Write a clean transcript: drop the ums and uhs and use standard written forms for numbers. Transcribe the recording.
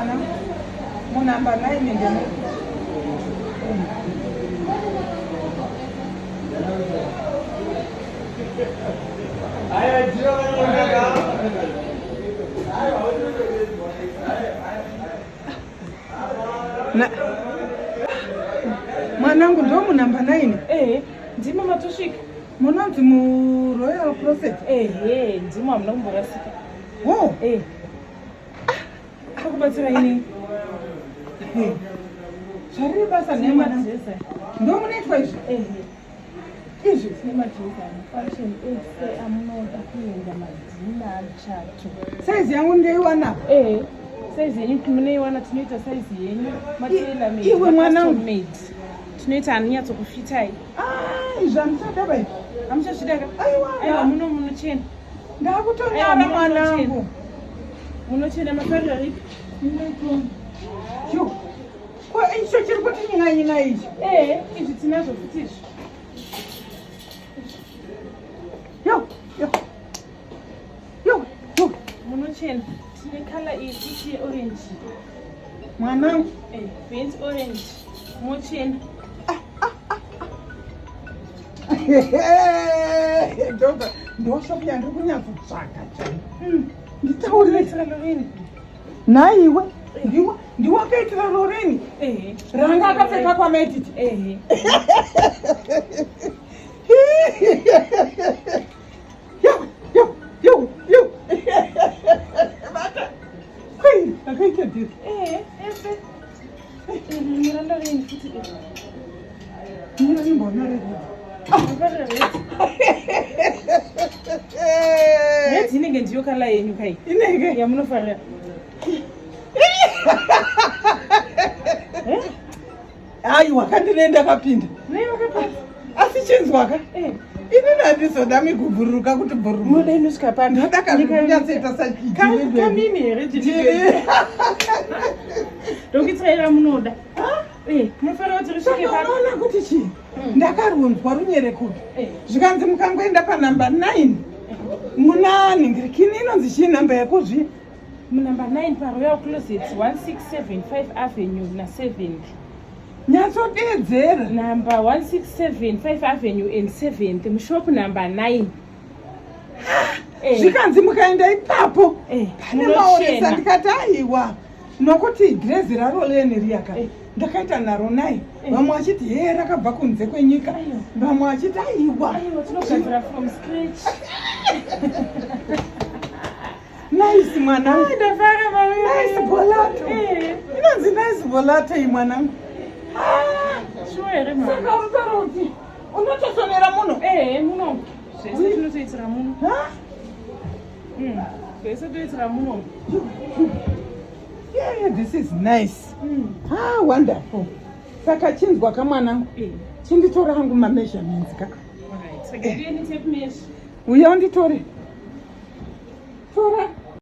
Mwana munamba 9 ndemo. Mwanangu ndo munamba 9. Eh, ndimo matosvika. Munonzi muRoyal Closet. Ehe, ndimo hamuna kumborasika. Oh. Eh. Akubatsira ini. Zvariri basa nhai mwanangu. Ndo munoitwa izvi? Ehe. Izvi tine madress anefashion ese amunoda kuenda madhina muchato. Size yangu ndoiwana. Eh. Size yenyu munoiwana tinoita size yenyu. Matailor made. Iwe mwanangu. Made. Tinoita anonyatsokufitai. Ah, izvi handichada bai. Hamuchazvida ka? Aiwa. Aiwa muno munochena. Ndakutonyara mwanangu. Munochena mafarira ripi? Yo. Ko icho chiri kuti nyina nyina ichi? Eh, izvi tinazvo futi izvi. Yo, yo. Yo, yo. Munochena. Tine kala iyi futi yeorange. Mwanangu. Eh, beans orange. Munochena. Ndoga, ndoshopu yandiri kunyatsotsvaga chai. Nditaurire. Nhaiwe, ndiwe ndiwe wakaitira Loreni. Ranga akapfeka kwaMaititi. Yo, yo, yo, yo. Bata. Kwei, akaita dhiri. Mira nimboona redi. Red inenge ndiyo kala yenyu kai. Inenge. Yamunofarira. Aiwa, kandine ndakapinda. Nei wakapinda? Asi chinzwaka. Eh. Inini handizoda migubhururuka kuti bhururu. Munoda inosvika pano. Ndoda kakunyatsoita sachijivi. Kamini here Jiri. Ndokuitirai ramunoda. Eh, munofanira kuti risvike Saka pano. unoona kuti chii? Ndakarunzwa runyerekupi. Eh. Zvikanzi mukangoenda panhamba 9 muna ningirikini inonzi chii nhamba yekozvi? Munamba 9 paRoyal Closet 1675 Avenue na7th. Nyatsodeedzera. Number 1675 Avenue and 7th mushop number 9. Eh, Zvikanzi mukaenda ipapo eh, pane maoresa munochena. ndikati aiwa nokuti dhirezi raroleni riyaka Eh. ndakaita nharo naye Eh. vamwe vachiti hee rakabva kunze kwenyika Aiwa. vamwe vachiti aiwa Aiwa, tinogadzira from scratch. Nice mwanangu. Ndafara mami. Nice bolato. Eh. Inonzi nice bolato iyi mwanangu. Ah, Sure here mama. Saka urikutaura kuti unotosonera muno? Eh, muno. Zvese tinotoitira muno. Ha? Zvese toitira muno. Yeah, this is nice. Ah, wonderful. Saka chinzwa kamwanangu. Eh. Chinditora hangu ma-measurements ka. Alright. Saka ndiye ni tape measure. Uya unditore. Tora.